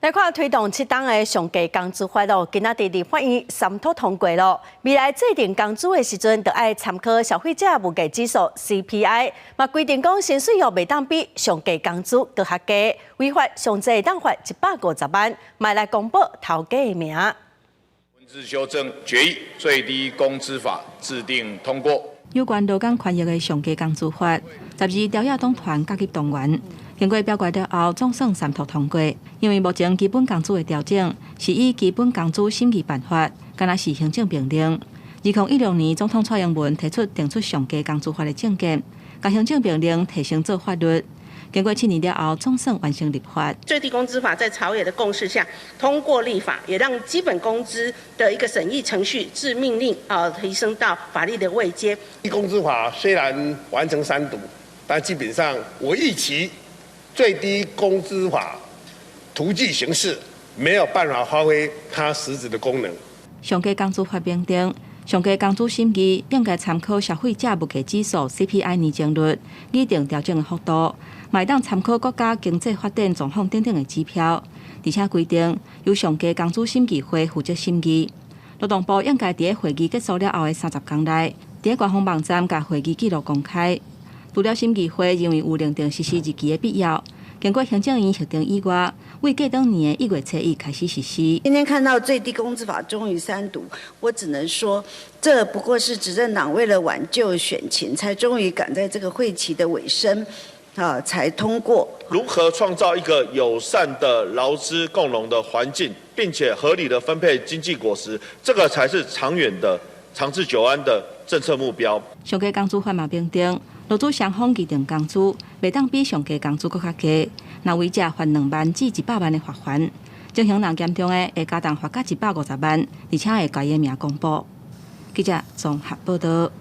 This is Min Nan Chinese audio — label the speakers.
Speaker 1: 來看推動七冬的上低工資法咯，今仔佇立法院三讀通過咯。未來制定工資的時陣，著愛參考消費者物價指數 CPI，嘛規定講薪水哦袂當比上低工資閣較低，違法上濟會當罰150萬，嘛來公布頭家的名。
Speaker 2: 文字修正決議，最低工資法制定通過。
Speaker 3: 有關勞工權益的上低工資法，12朝野黨團佮黨員經過表決了後，總算三讀通過。因為目前基本工資的調整是以基本工資審議辦法，敢若是行政命令。2016年，總統蔡英文提出定出上低工資法的政見，共行政命令提升做法律。經過7年了後，總算完成立法。
Speaker 4: 最低工資法在朝野的共識下通過立法，也讓基本工資的一個審議程序自命令啊提升到法律的位階。
Speaker 5: 低工資法雖然完成三讀，但基本上我預期最低工資法徒具形式，沒有辦法發揮它實質的功能。
Speaker 3: 上低工資法明定，上低工資審議應該參考消費者物價指數 CPI 年增率，擬定調整的幅度，嘛會當參考國家經濟發展狀況等等的指標。而且規定由上低工資審議會負責審議。勞動部應該佇會議結束了後的30天內，佇官方網站共會議記錄公開。除了審議會認為有擬定實施日期的必要，經過行政院核定以外，為過當年的1月初1開始實施。
Speaker 6: 今天看到最低工資法終於三讀，我只能說，這不過是執政黨為了挽救選情，才終於趕在這個會期的尾聲，啊，才通過。
Speaker 7: 如何創造一個友善的勞資共榮的環境，並且合理的分配經濟果實，這個才是長遠的、長治久安的政策目標。
Speaker 3: 上低工資法嘛明定，勞資雙方議定工資，袂當比上低工資閣較低，若違者罰2萬至100萬的罰鍰。情形若嚴重的，會加重罰到150萬，而且會共伊的名公布。記者綜合報道。